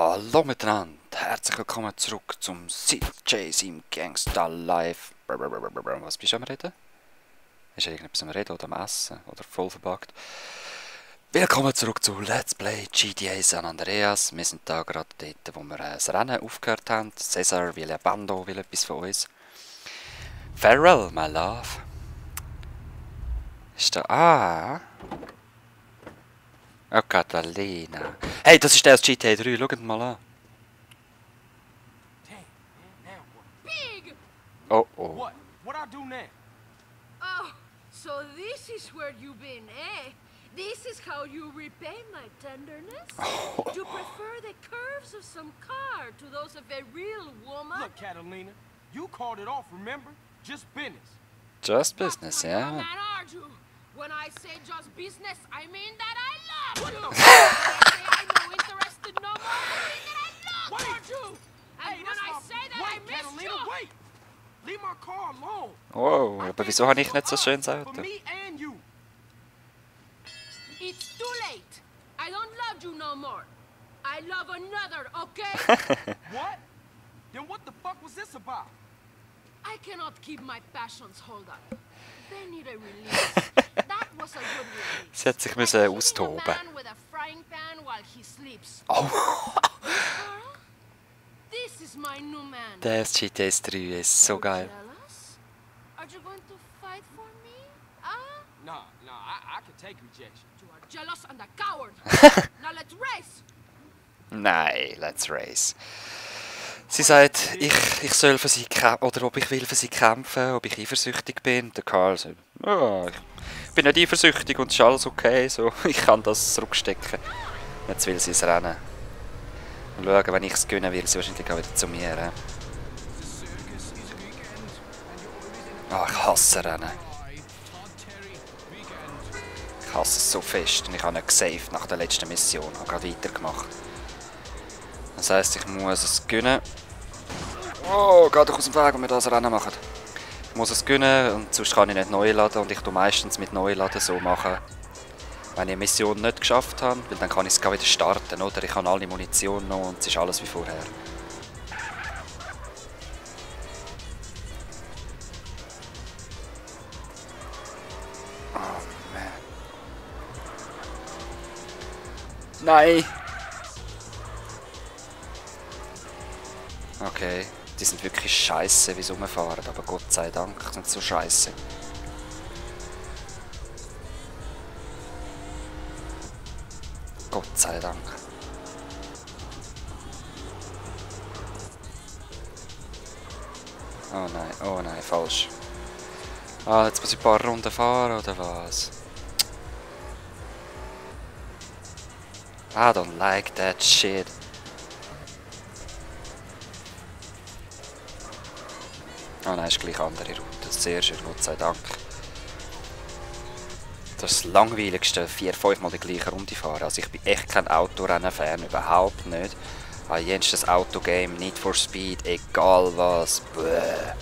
Hallo miteinander, herzlich willkommen zurück zum CJ im Gangster Live. Was bist du am Reden? Ist irgendetwas am Reden oder am Essen oder voll verbuggt? Willkommen zurück zu Let's Play GTA San Andreas. Wir sind da gerade dort, wo wir das Rennen aufgehört haben. Cesar will ein Bando, will etwas von uns. Farewell, my love. Ist da... Ah... Oh, Cataline. Hey, das ist der aus GTA 3, schaut mal an. Pig! Oh, oh. What I do now? Oh, so this is where you've been, eh? This is how you repay my tenderness? You prefer the curves of some car to those of a real woman? Look, Catalina, you called it off, remember? Just business. Just business, yeah. Man, aren't you? When I say just business, I mean that I love you! What When I say I'm no interested no more, I mean that I love Wait. you! And when I say that I miss Catalina, you... wait! Leave my car alone. Wow, aber wieso habe ich nicht so ein schönes For Auto? me and you. It's too late. I don't love you no more. I love another, okay? What? Then what the fuck was this about? I cannot keep my passions hold up. They need a release. That was a good release. Sie hat sich müssen Like austoben. hitting a man with a frying pan while he sleeps. Oh, Carl, this is my new man. der aus GTA 3 ist so geil. Jealous? Are you going to fight for me? Ah? Nah, I can take rejection. You are jealous and a coward. Now let's race. Nein, let's race. Sie sagt, ich soll für sie kämpfen, oder ob ich will für sie kämpfen, ob ich eifersüchtig bin. Der Karl sagt, oh, ich bin nicht eifersüchtig und ist alles okay, so, ich kann das zurückstecken. Jetzt will sie es rennen. Und schauen, wenn ich es gönne, will sie wahrscheinlich auch wieder zu mir. Ah, ich hasse Rennen. Ich hasse es so fest und ich habe nicht gesaved nach der letzten Mission, ich habe gerade weitergemacht. Das heisst, ich muss es gönnen. Oh, geh doch aus dem Weg, wenn wir das Rennen machen. Ich muss es gönnen und sonst kann ich nicht neu laden. Und ich tue meistens mit Neuladen so machen, wenn ich eine Mission nicht geschafft habe, weil dann kann ich es wieder starten, oder? Ich habe alle Munition noch und es ist alles wie vorher. Oh man. Nein! Okay, die sind wirklich scheiße, wie sie rumfahren, aber Gott sei Dank sind sie so scheiße. Gott sei Dank. Oh nein, falsch. Ah, jetzt muss ich ein paar Runden fahren, oder was? I don't like that shit. Oh nein, ist gleich eine andere Route. Sehr schön, Gott sei Dank. Das ist das langweiligste, 4-5 Mal die gleiche Runde fahren. Also ich bin echt kein Autorennen-Fan, überhaupt nicht. Aber jenstes Autogame, Need for Speed, egal was. Bäh.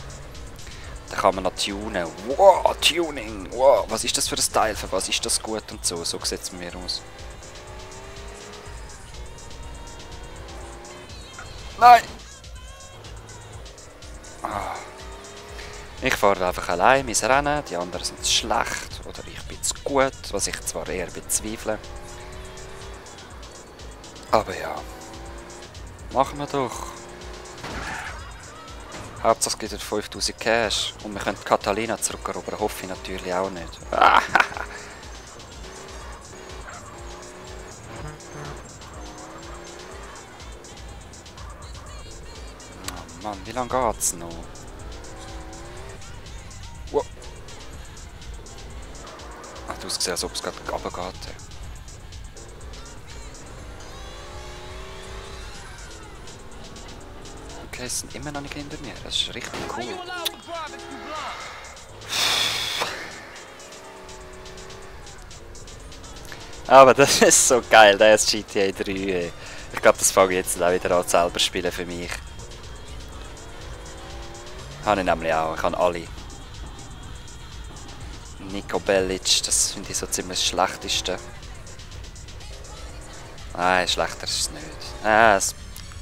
Da kann man noch tunen. Wow, Tuning! Wow, was ist das für ein Style? Für was ist das gut und so? So sieht es bei mir aus. Nein! Ah. Ich fahre einfach allein mein Rennen, die anderen sind schlecht oder ich bin zu gut, was ich zwar eher bezweifle. Aber ja, machen wir doch. Hauptsache es gibt 5000 Cash und wir können Catalina zurückerobern, hoffe ich natürlich auch nicht. Oh Mann, wie lange geht's noch? Wow. Hat ausgesehen, als ob es gerade runtergeht. Okay, es sind immer noch nicht hinter mir. Das ist richtig cool. Aber das ist so geil, der ist GTA 3. Ich glaube, das fange ich jetzt auch wieder an selber spielen für mich. Habe ich nämlich auch. Ich habe alle. Nico Bellic, das finde ich so ziemlich das Schlechteste. Nein, schlechter ist es nicht.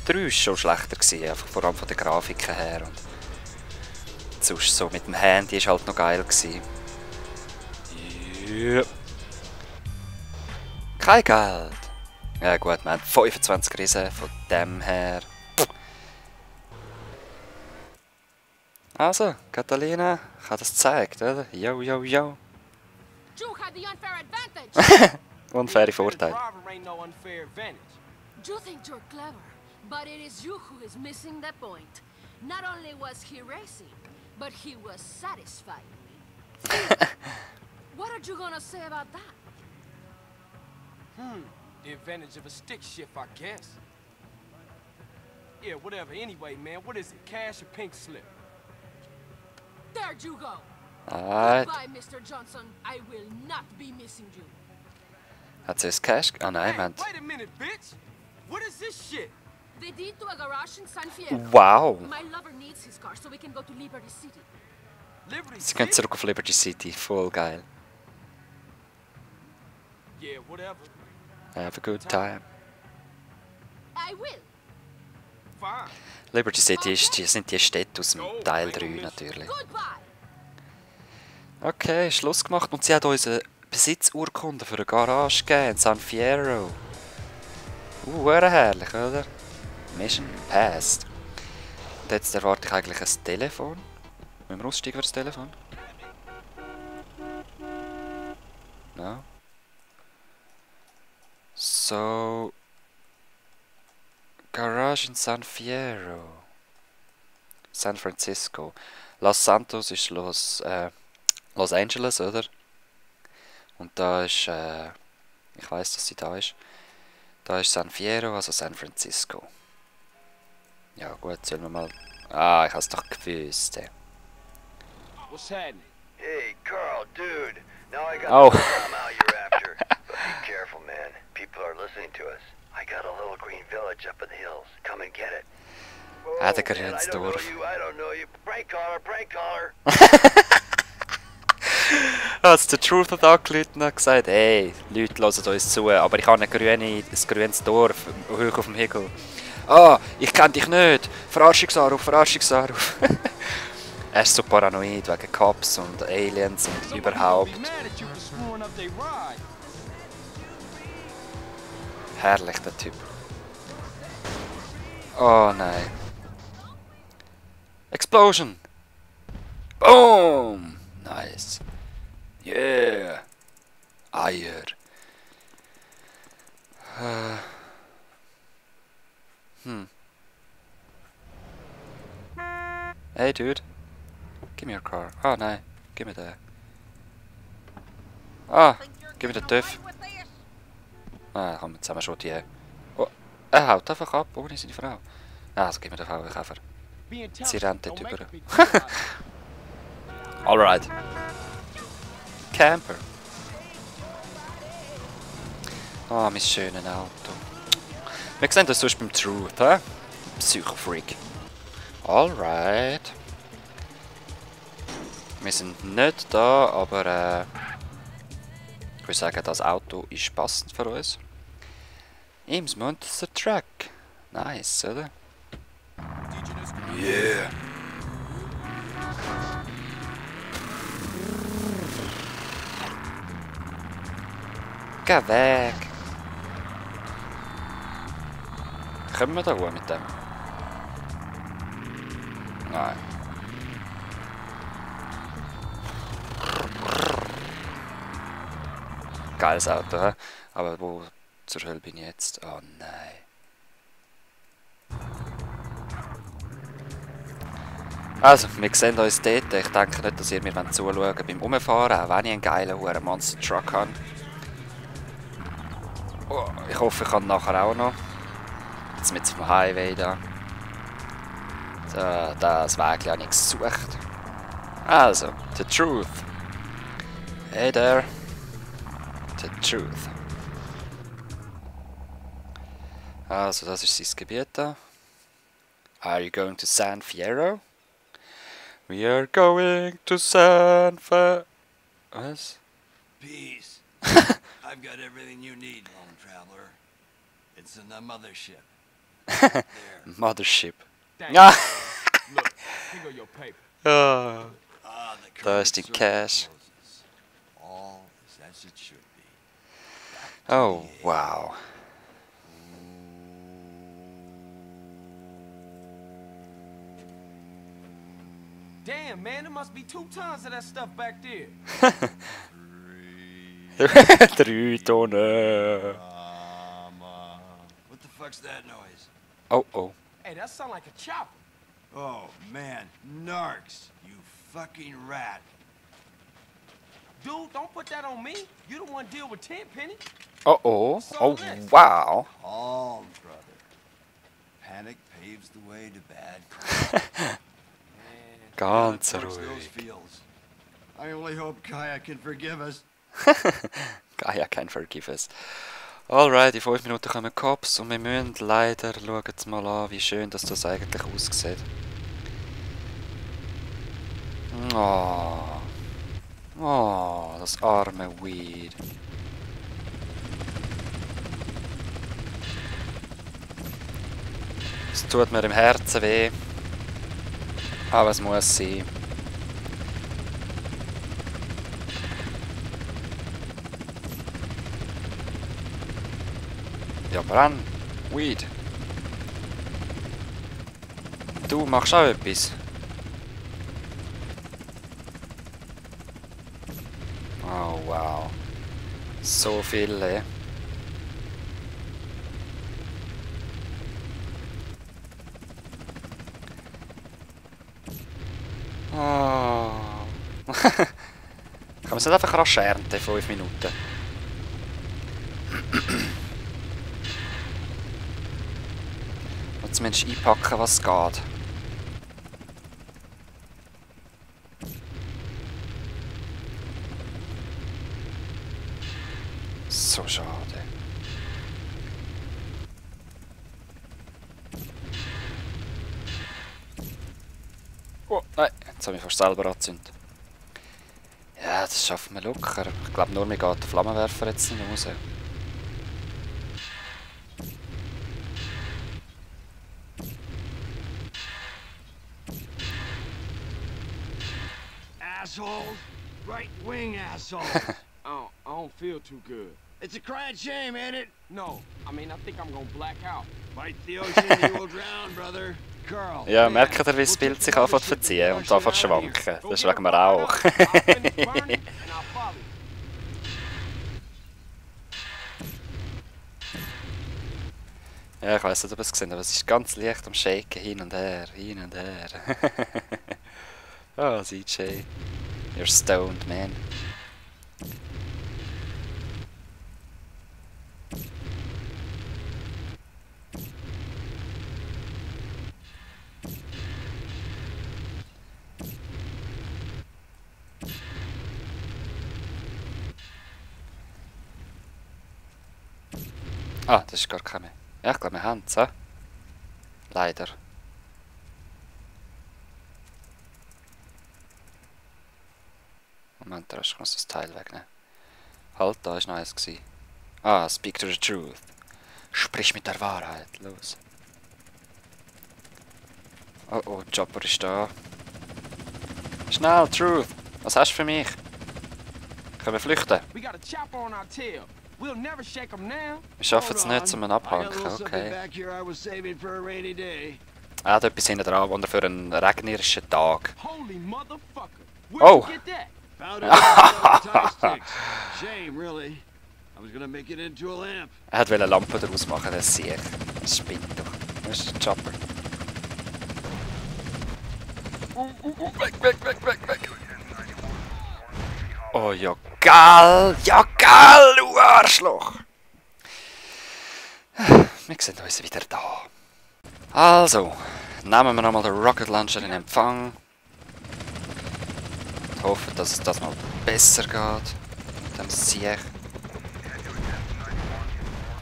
3 war schon schlechter gewesen, einfach vor allem von der Grafiken her. Und sonst so mit dem Handy ist halt noch geil gewesen. Yep. Kein Geld! Ja gut, wir haben 25 Riesen von dem her. Also, Catalina, ich habe das gezeigt, oder? Yo, yo, yo. You had the unfair advantage. Unfaire Vorteil. Driver ain't no unfair advantage. You think you're clever, but it is you who is missing the point. Not only was he racing, but he was satisfying me. What are you gonna say about that? The advantage of a stick shift, I guess. Yeah, whatever. Anyway, man, what is it? Cash or pink slip? There you go. Alright. Goodbye, Mr. Johnson. I will not be missing you. Hat sie das Cash? Ah nein, Hey, wir haben... wait a minute, bitch! What is this shit? The deed to a garage in San Fierro. Wow! My lover needs his car so we can go to Liberty City. Liberty Sie gehen City? zurück auf Liberty City. Voll geil. Yeah, whatever. Have a good time. I will. Fine. Liberty City ist sind die Städte aus dem Teil 3 natürlich. Goodbye. Okay, Schluss gemacht. Und sie hat uns eine Besitzurkunde für eine Garage gegeben in San Fierro. Herrlich, oder? Mission passed. Und jetzt erwarte ich eigentlich ein Telefon. Müssen wir aussteigen für das Telefon? No. So... Garage in San Fierro. San Francisco. Los Santos ist Los Angeles, oder? Und da ist, ich weiß, dass sie da ist. Da ist San Fierro, also San Francisco. Ja gut, sollen wir mal... Ah, ich hab's doch gewusst. What's happening? Hey, Carl, dude. Now I got Oh. the amount you're after. But be careful, man. People are listening to us. I got a little green village up in the hills. Come and get it. Ah, der man, I don't know Grenzdorf. you. I don't know you. Prank caller, prank caller. Als der Truth hat angerufen und hat gesagt, hey, Leute hören uns zu, aber ich habe ein grünes Dorf, hoch auf dem Hügel. Ah, ich kenne dich nicht. Verarschungsanruf, Verarschungsanruf. Er ist so paranoid wegen Cops und Aliens und überhaupt. Be mad at you for screwing up their ride. Herrlich, der Typ. Oh nein. Explosion! Boom! Nice. Yeah! Eier. Hey dude. Give me your car. Ah nein. Give me the... Ah! Give me the TÜV. Ah, komm, jetzt haben wir schon die... Oh, er haut einfach ab, ohne seine Frau. Ah, also gib mir den VW-Käfer. Being Sie tough rennt dort don't make über. a big deal out of it. Alright. Camper. Ah, mein schönes Auto. Wir sehen das sonst beim Truth, hä? Psycho-Freak. Alright. Wir sind nicht da, aber ich würde sagen, das Auto ist passend für uns. Im Monstertruck. Nice, oder? Yeah. Geh weg. Können wir da hoch mit dem? Nein. Geiles Auto, hä? Aber wo zur Hölle bin ich jetzt? Oh nein. Also, wir sehen uns dort. Ich denke nicht, dass ihr mir zuschauen beim Umfahren, auch wenn ich einen geilen hohen Monstertruck habe. Oh, ich hoffe, ich kann nachher auch noch. Jetzt mit dem Highway da. So, das Weg habe ich gesucht. Also, the truth. Hey there. The truth. Also, das ist sein Gebiet da. Are you going to San Fierro? We are going to San Fierro. Was? Peace. I've got everything you need, lone traveler. It's in the mothership. Mothership. Thanks, Ja. man. Look, here go your paper. Ja. Ah, the Da ist die current Cash. circle closes. All is as it should be. Oh, wow. Damn, man, there must be 2 tons of that stuff back there. 3 Tonnen. What the fuck's that noise? Oh, oh. Hey, that sound like a chopper. Oh, man. Narcs, you fucking rat. Dude, don't put that on me. You the one deal with Tenpenny. Oh, oh. Oh, wow. Calm, brother. Panic paves the way to bad. Ganz God, those ruhig. feels. I only hope Kaya can forgive us. Gaia can forgive us. Alright, in 5 Minuten kommen Cops und wir müssen leider, schauen jetzt mal an, wie schön das eigentlich aussieht. Oh. Oh, das arme Weed. Es tut mir im Herzen weh. Aber es muss sein. Ja, brenn. Weed. Du machst auch etwas. Oh, wow. So viele. Oh. Kann man es nicht einfach rasch ernten, 5 Minuten? Und zumindest einpacken, was geht. So schade. Oh, nein, jetzt habe ich fast selber angezündet. Ja, das schaffen wir locker. Ich glaube nur, mir geht der Flammenwerfer jetzt nicht raus. Assholes! Right-wing assholes! I don't feel too good. It's a crying shame, ain't it? No, I mean, I think I'm gonna black out. Fight the ocean and you will drown, brother. Carl. Ja, man, merkt ihr, wie das we'll Bild take sich the anfängt zu mothership verziehen and und rush it anfängt zu out of here. schwanken? Go Das ist get wegen mir her fired auch. up. I'll finish burning and I'll follow you. Ja, ich weiss nicht, ob ihr es gesehen habt, aber es ist ganz leicht am Shaken, hin und her, hin und her. Oh, CJ. You're stoned, man. Ah, das ist gar kein mehr. Ja, ich glaube, wir haben es, leider. Moment, da ist das Teil wegnehmen. Halt, da war noch eins. Ah, speak to the truth. Sprich mit der Wahrheit. Los. Oh oh, Chopper ist da. Schnell, Truth. Was hast du für mich? Können wir flüchten? We got a chopper on our tail. We'll never shake 'em now. Wir schaffen es nicht, um ihn I got a abhaken. little something Okay. back here I was saving for a rainy day. Er hat etwas hinten dran, Wunder für einen regnerischen Tag. Holy motherfucker. Where'd Oh. you get that? Found it on the tie sticks. Shame, really. I was gonna make it into a lamp. Er wollte eine Lampe daraus machen, das sehe ich. Das spinnt doch. Wo ist der Chopper? Weg. Oh ja, geil! Ja, geil, du Arschloch! Wir sehen uns wieder da. Also, nehmen wir nochmal den Rocket Launcher in Empfang. Und hoffen, dass es das mal besser geht. Mit dem Sieg.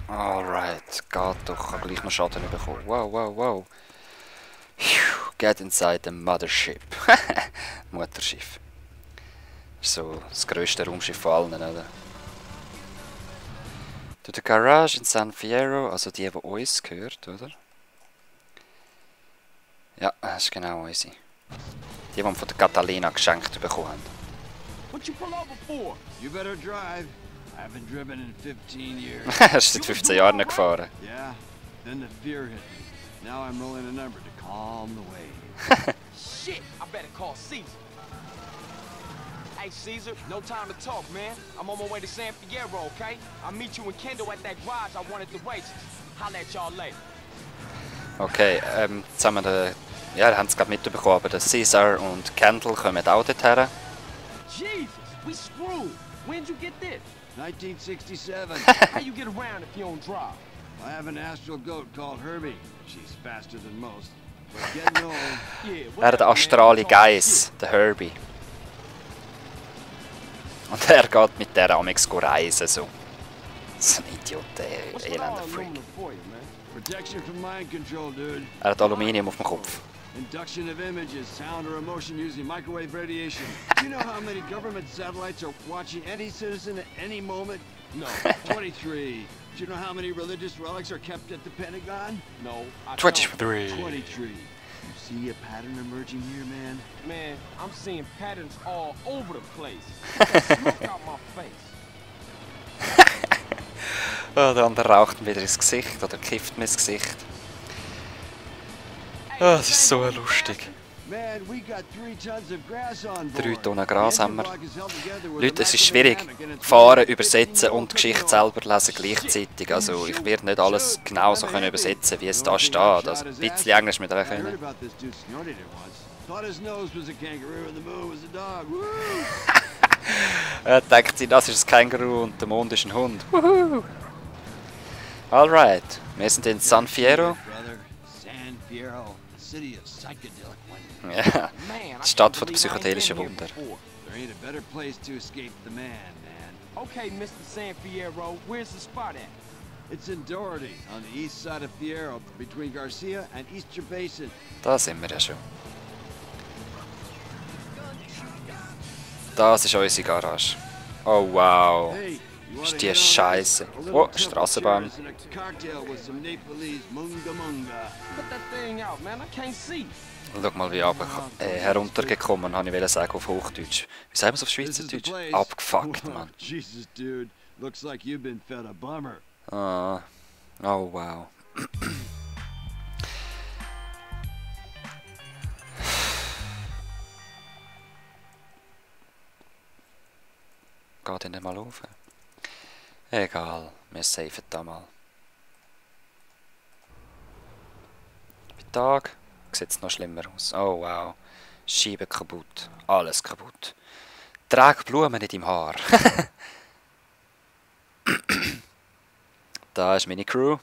Alright, geht doch. Ich habe gleich noch Schaden bekommen. Wow. Phew, get inside the Mothership. Mutterschiff. Das ist so das grösste Raumschiff von allen, oder? To the Garage in San Fierro, also die uns gehört, oder? Ja, das ist genau unsere. Die wir von der Catalina geschenkt bekommen haben. What you pull over for? You better drive. I haven't driven in 15 years. Er ist seit 15 Jahren nicht gefahren. Yeah, then the fear hit me. Now I'm rolling a number to calm the wave. Shit, I better call Caesar. Hey, Caesar, no time to talk, man. I'm on my way to San Fierro, okay? I'll meet you and Kendall at that garage I wanted the races. Holla at y'all later. Okay, jetzt haben wir den... Ja, wir haben es gerade mitbekommen, aber der Caesar und Kendall kommen auch dorthin. Jesus, we screwed. When'd you get this? 1967. How you get around if you don't drive? I have an astral goat called Herbie. She's faster than most. But getting old. Yeah, Er hat astrale Geiss, der Herbie. Und er geht mit der Amex reisen, so. So ein Idiot, der elender Freak. Protection from mind control, dude. Er hat Aluminium auf dem Kopf. Induction of images, sound or emotion using microwave radiation. Do you know how many government satellites are watching any citizen at any moment? No. 23. Do you know how many religious relics are kept at the Pentagon? No. I 23. 23. You see a pattern emerging here, man? don't. Man, I'm seeing patterns all over the place. Get the smoke out my face. Oh, der andere raucht mir wieder ins Gesicht oder kifft mir ins Gesicht. Oh, das ist so lustig. Man, we got 3 tons of grass on board. 3 Tonnen Gras haben wir. Leute, es ist schwierig. Fahren, übersetzen und die Geschichte selber lesen gleichzeitig. Also ich werde nicht alles genau so können übersetzen, wie es da steht. Also ein bisschen Englisch mit euch können. Denkt sie, das ist ein Känguru und der Mond ist ein Hund. Woohoo! Alright, wir sind in San Fierro. Ja, die Stadt von der psychedelischen Wunder. Okay, Mr. San Fierro, where's the spot at? It's in Doherty, on the east side of Fierro, between Garcia and Easter Basin. Da sind wir ja schon. Das ist unsere Garage. Oh wow. Hey, you Ist wanna die hit on Scheiße. a little Oh, couple Strassenbahn. chairs and a cocktail with some Nepalese munga munga. Put that thing out, man. I can't see. Schau mal, wie heruntergekommen, habe ich sagen auf Hochdeutsch. Wie sagen wir es auf This is the Schweizerdeutsch? place. Abgefuckt, Whoa, Mann. Jesus, dude. Looks like you've been fed a bummer. Ah. Oh wow. Geht nicht mal auf? Egal, wir safen da mal. Bei Tag sieht es noch schlimmer aus. Oh wow. Scheiben kaputt. Alles kaputt. Trag Blumen in deinem Haar. Da ist meine Crew.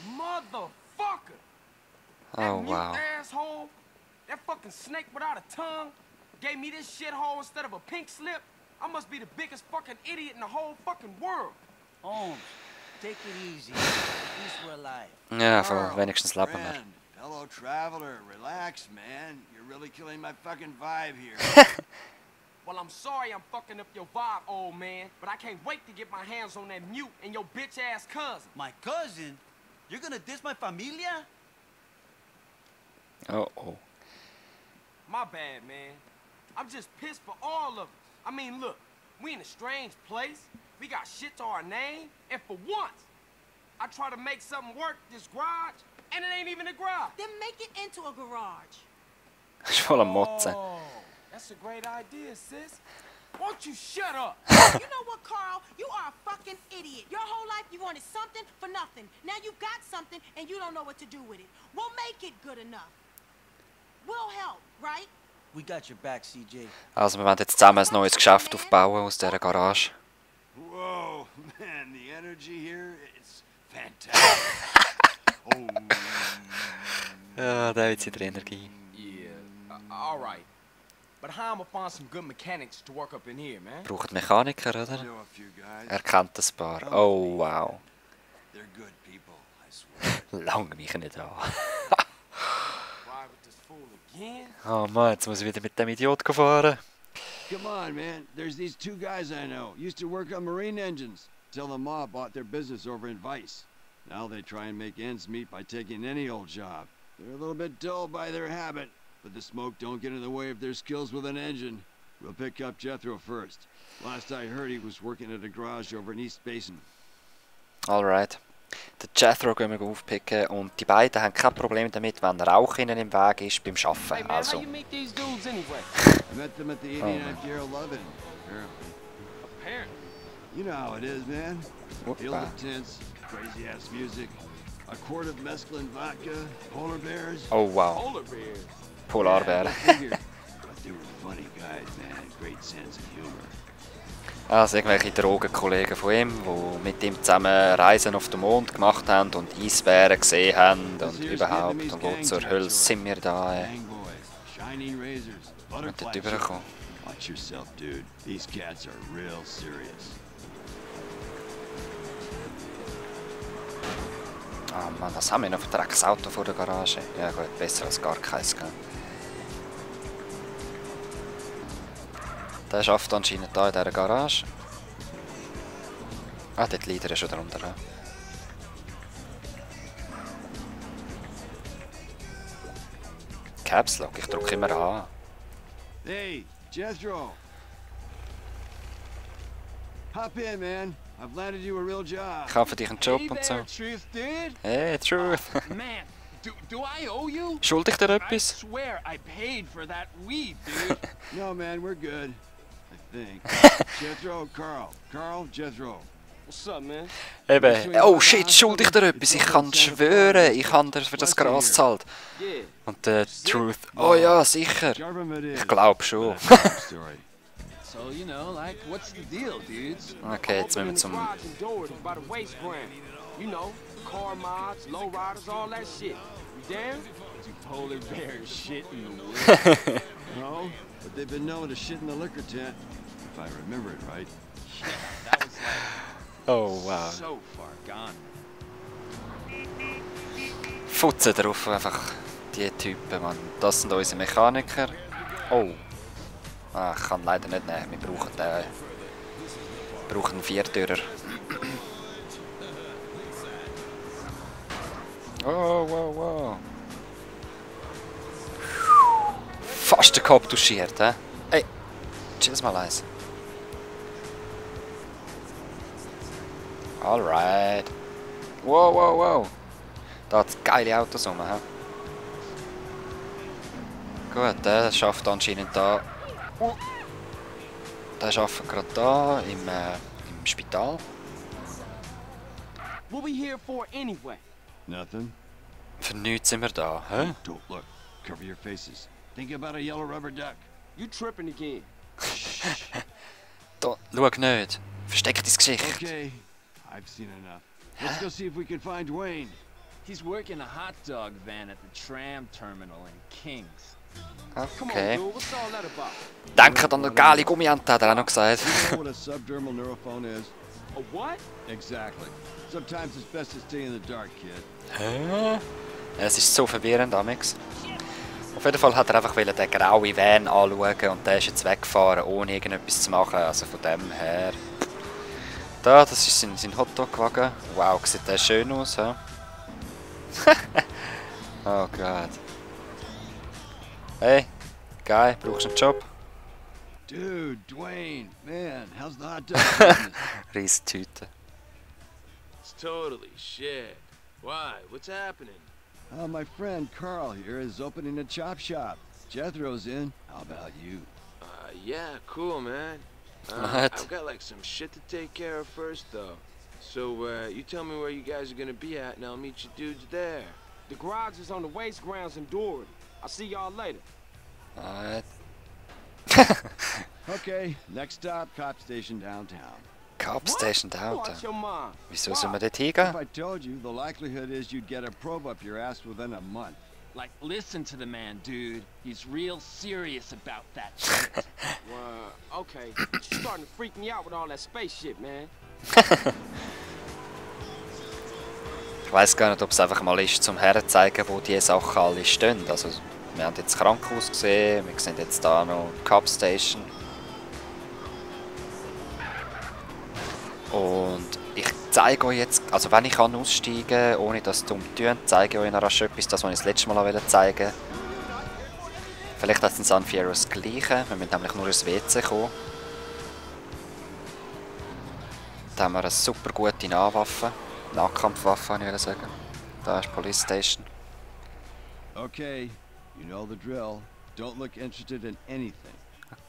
Motherfucker! Oh That mute wow. asshole! That fucking snake without a tongue gave me this shithole instead of a pink slip. I must be the biggest fucking idiot in the whole fucking world. Holmes, take it easy. At least we're alive. Ja, Carl, von wenigstens leben wir. friend, fellow traveler, relax, man. You're really killing my fucking vibe here. Well, I'm sorry I'm fucking up your vibe, old man, but I can't wait to get my hands on that mute and your bitch-ass cousin. My cousin? You're gonna diss my familia? Oh oh. My bad, man. I'm just pissed for all of us. I mean, look, we in a strange place. We got shit to our name, and for once, I try to make something work this garage, and it ain't even a garage. Then make it into a garage. Ist voll am Motzen. Oh, that's a great idea, sis. Won't you shut up? You know what, Carl? You are a fucking idiot. Your whole life you wanted something for nothing. Now you got something and you don't know what to do with it. We'll make it good enough. We'll help, right? We got your back, CJ. Also wir werden jetzt zusammen ein neues Geschäft aufbauen aus dieser Garage. Whoa, man, the energy here, it's fantastic. Oh. Ja, da hat sie die Energie. Yeah, all right. But how am I find some good mechanics to work up in here, man? Braucht Mechaniker, I oder? know a few guys. Er kennt ein paar. Oh wow. They're good people, I swear. Lang mich nicht an. Ride with this fool again? Oh Mann, jetzt muss ich wieder mit dem Idiot fahren. Come on, man. There's these 2 guys I know. Used to work on marine engines. Till the mob bought their business over in Vice. Now they try and make ends meet by taking any old job. They're a little bit dull by their habit, but the smoke don't get in the way of their skills with an engine. We'll pick up Jethro first. Last I heard, he was working at a garage over in East Basin. Alright. Den Jethro gehen wir aufpicken und die beiden haben kein Problem damit, wenn Rauch ihnen im Weg ist beim Hey Arbeiten. man, how Also, you meet these dudes anyway? I met them at the 89th year 11, apparently. Apparently. You know how it is, man. Field Whoopa. of tents, crazy-ass music, a quart of mescaline vodka, polar bears. Oh wow, Polar bears. Polarbär. Yeah, go figure. But they were funny guys, man. Great sense of humor. Also irgendwelche Drogenkollegen von ihm, die mit ihm zusammen Reisen auf den Mond gemacht haben und Eisbären gesehen haben und überhaupt. Und wo zur Hölle sind wir da? Gang boys, shining razors, Und butterfly dort rübergekommen. chicken. Watch yourself, dude. These cats are real serious. Ah Mann, was haben wir noch für ein Drecksauto vor der Garage? Ja gut, besser als gar keins, gell? Der schafft anscheinend hier in dieser Garage. Ah, dort liegt er schon drunter. Ja. Caps Lock, ich drücke immer an. Hey, Jethro. Hop in, man. I've landed you a real job. Ich habe für dich einen Job Hey und there, so. Truth, dude. Hey, Truth. Man, do I owe you? Schuldig dir I etwas? swear I paid for that weed, dude. No, man, we're good. I think. Jethro, Carl. Carl, Jethro. What's up, man? Eben. Oh shit, schuldig dir etwas. Ich kann schwören, ich habe dir für das Gras gezahlt. Yeah. Und der Truth. Oh ja, sicher. Government is. Ich glaube schon. Story. So, you know, like, what's the deal, dudes? Okay, jetzt müssen wir Opening the zum... garage and doors by the waste ground. You know, car mods, low riders, all that shit. You down? Do polar bears shit in the woods? No, but they've been known to shit in the liquor tent, if I remember it right. That was like Oh wow. so far gone. Futzen drauf, einfach die Typen, Mann. Das sind unsere Mechaniker. Oh. Ah, ich kann leider nicht nehmen. Wir brauchen den. Wir brauchen einen Viertürer. Oh, wow, wow. Fast den Kopf touchiert, hä? Ey, chill mal eins. Alright. Wow, wow, wow. Da hat es geile Autos rum, hä? Gut, der schafft anscheinend da. Der arbeitet gerade da im Spital. What we here for anyway? Nothing? Für nichts sind wir da, hä? Don't look. Cover your faces. Think about a yellow rubber duck. You tripping again. Da, schau nicht. Versteck dein Gesicht. Okay, I've seen enough. Let's go see if we can find Dwayne. He's working a hot dog van at the tram terminal in Kings. Come Okay. on, dude. What's all that about? Denkt an den geile Gummiente, hat er auch noch gesagt. You know what a subdermal neurophone is? A what? Exactly. Sometimes it's best to stay in the dark, kid. Hä? Es ist so verwirrend, Amix. Auf jeden Fall hat er einfach den grauen Van anschauen und der ist jetzt weggefahren, ohne irgendetwas zu machen. Also von dem her... Da, das ist sein Hotdog-Wagen. Wow, sieht der schön aus, hä? Oh Gott. Hey, Guy, brauchst du einen Job? Dude, Dwayne, man, how's the hot dog business? Riesentüte. It's totally shit. Why? What's happening? My friend Carl here is opening a chop shop. Jethro's in. How about you? Yeah, cool, man. What? I've got like some shit to take care of first, though. So, you tell me where you guys are gonna be at, and I'll meet you dudes there. The garage is on the waste grounds in Doherty. I'll see y'all later. Alright. Okay, next stop, cop station downtown. Cop Station Watch Downtown. your mind. Wieso sollen wir dort If hingehen? I told you, the likelihood is you'd get a probe up your ass within a month. Like, listen to the man, dude. He's real serious about that shit. Okay. You're starting to freak me out with all that space shit, man. Ich weiss gar nicht, ob es einfach mal ist, zum herzeigen, wo die Sachen alle stehen. Also, wir haben jetzt das Krankenhaus gesehen, wir sehen jetzt da noch die Cop Station. Und ich zeige euch jetzt, also wenn ich kann aussteigen, ohne das dumm zu tun, zeige ich euch noch rasch etwas, das was ich das letzte Mal zeigen wollte. Vielleicht hat es in San Fierro das Gleiche, wir müssen nämlich nur ins WC kommen. Da haben wir eine super gute Nahwaffe, Nahkampfwaffe, kann ich sagen. Da ist die Police Station. Okay, you know the drill. Don't look interested in anything.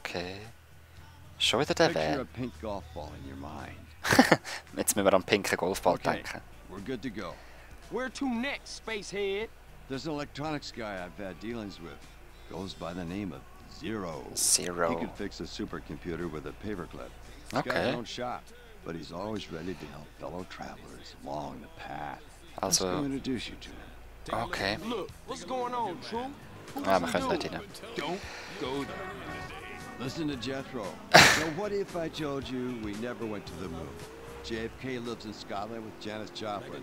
Okay. Schon wieder der Picture a Weg. pink golf ball in your mind. Jetzt müssen wir an den pinken Golfball Okay, denken. we're good to go. Where to next, spacehead? There's an electronics guy I've had dealings with. Goes by the name of Zero. Zero. He can fix a supercomputer with a paperclip. He's got Okay. his own shop, but he's always ready to help fellow travelers along the path. Let's Also, go introduce you to him. okay. Look, what's going on, True? Ja, wir können nicht rein. Don't go there. Listen to Jethro. So what if I told you we never went to the moon? JFK lives in Scotland with Janis Joplin.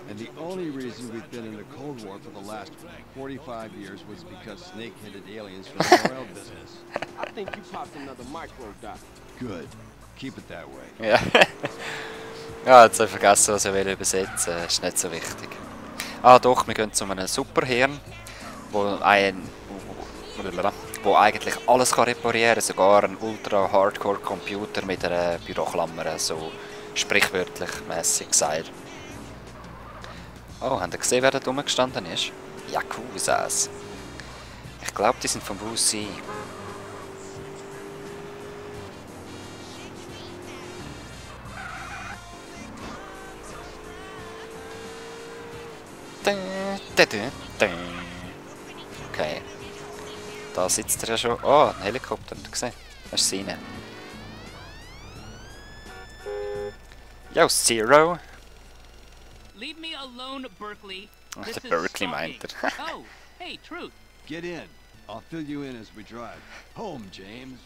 And the only reason we've been in the Cold War for the last 45 years was because snake-headed aliens from the oil business. I think you popped another micro dot. Good. Keep it that way. Ja. Ja, jetzt habe ich vergessen, was ich übersetzen will. Ist nicht so wichtig. Ah doch, wir gehen zu einem Superhirn, wo eigentlich alles kann reparieren kann, sogar ein Ultra-Hardcore-Computer mit einer Büroklammer, so sprichwörtlich mäßig gesagt. Oh, habt ihr gesehen, wer da rumgestanden ist? Yakuzas. Ich glaube, die sind vom Wusi. Okay. Da sitzt er ja schon. Oh, ein Helikopter, habt ihr gesehen? Das ist seine. Yo, Zero. Leave me alone, Berkeley. Ach, This der is Berkeley stalking. meint er. Oh, hey, Truth. Get in. I'll fill you in as we drive. Home, James.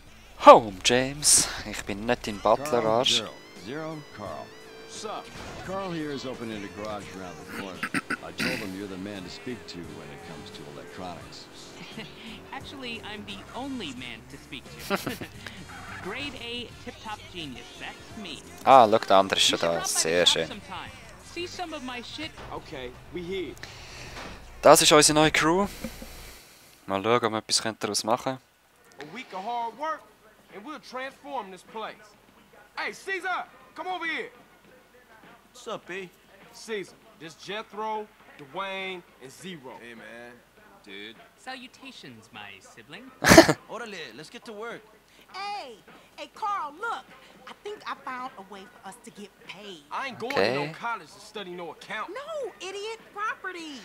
Home, James. Ich bin nicht in Butler, Carl, Arsch. Zero. Zero, Carl. What's up? Carl here is opening a garage around the corner. I told him you're the man to speak to when it comes to electronics. Actually, I'm the only man to speak to. Grade A, tip-top genius. That's me. Ah, schau, der andere ist You schon should da. drop by the Sehr shop schön. sometime. See some of my shit. Okay, we here. Das ist unsere neue Crew. Mal schauen, ob wir etwas daraus machen können. A week of hard work, and we'll transform this place. Hey, Caesar, come over here. What's up, B? Caesar, this Jethro, Dwayne, and Zero. Hey, man. Dude. Salutations, my sibling. Orale, let's get to work. Hey, Carl, look. I think I found a way for us to get paid. I ain't going Okay. to no college to study no account. No, idiot, property.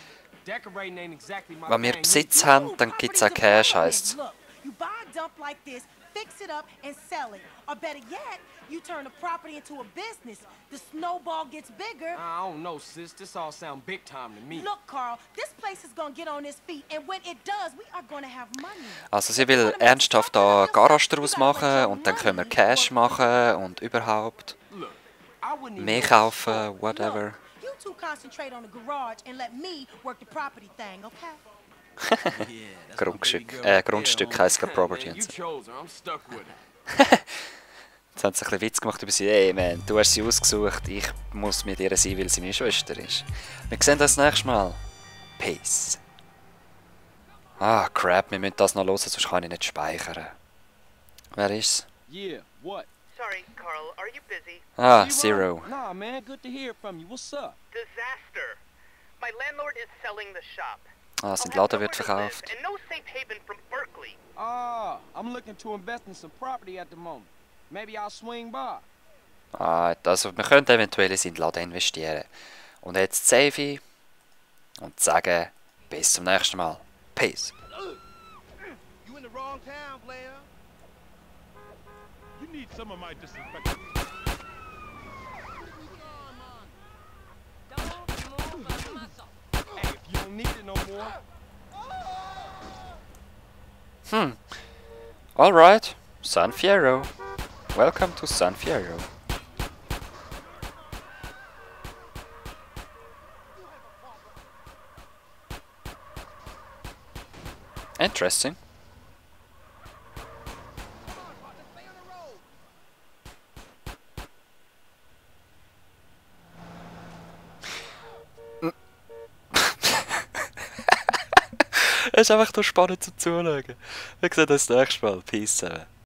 Decorating ain't exactly my Wenn wir thing. Besitz haben, dann gibt es auch Cash, heisst es. Look, you buy a dump like this, fix it up, and sell it. Or better yet, you turn the property into a business. The snowball gets bigger. I don't know, sis. This all sound big time to me. Look, Carl, this place is gonna get on its feet, and when it does, we are gonna have money. Also sie will ernsthaft da Garage daraus machen und dann können wir Cash machen und überhaupt Look, I wouldn't even mehr know kaufen, whatever. Look, you two concentrate on the garage and let me work the property thing, okay? Yeah, that's my Grundstück, baby girl. Grundstück heisst gerade Property. Man, Und you so. chose her. I'm stuck with her. Jetzt haben sie ein bisschen Witz gemacht über sie. Ey man, du hast sie ausgesucht, ich muss mit ihr sein, weil sie meine Schwester ist. Wir sehen uns das nächste Mal. Peace. Ah, crap, wir müssen das noch hören, sonst kann ich nicht speichern. Wer ist's? Yeah, what? Sorry, Carl, are you busy? Ah, Zero. Nah, man, good to hear from you. What's up? Disaster. My landlord is selling the shop. Ah, sein I'll have Laden wird nowhere to live verkauft. and no safe haven from Berkeley. Ah, I'm looking to invest in some property at the moment. Maybe I'll swing by. Ah, also wir können eventuell in seinen Laden investieren. Und jetzt save ich und sagen, bis zum nächsten Mal. Peace. You in the wrong town, player. You need some of my disinfectant. Hey, if you don't need it no more. Alright, San Fierro. Welcome to San Fierro. Interesting. Es ist einfach nur spannend zum Zuschauen. Wir sehen uns das nächste Mal. Peace zusammen.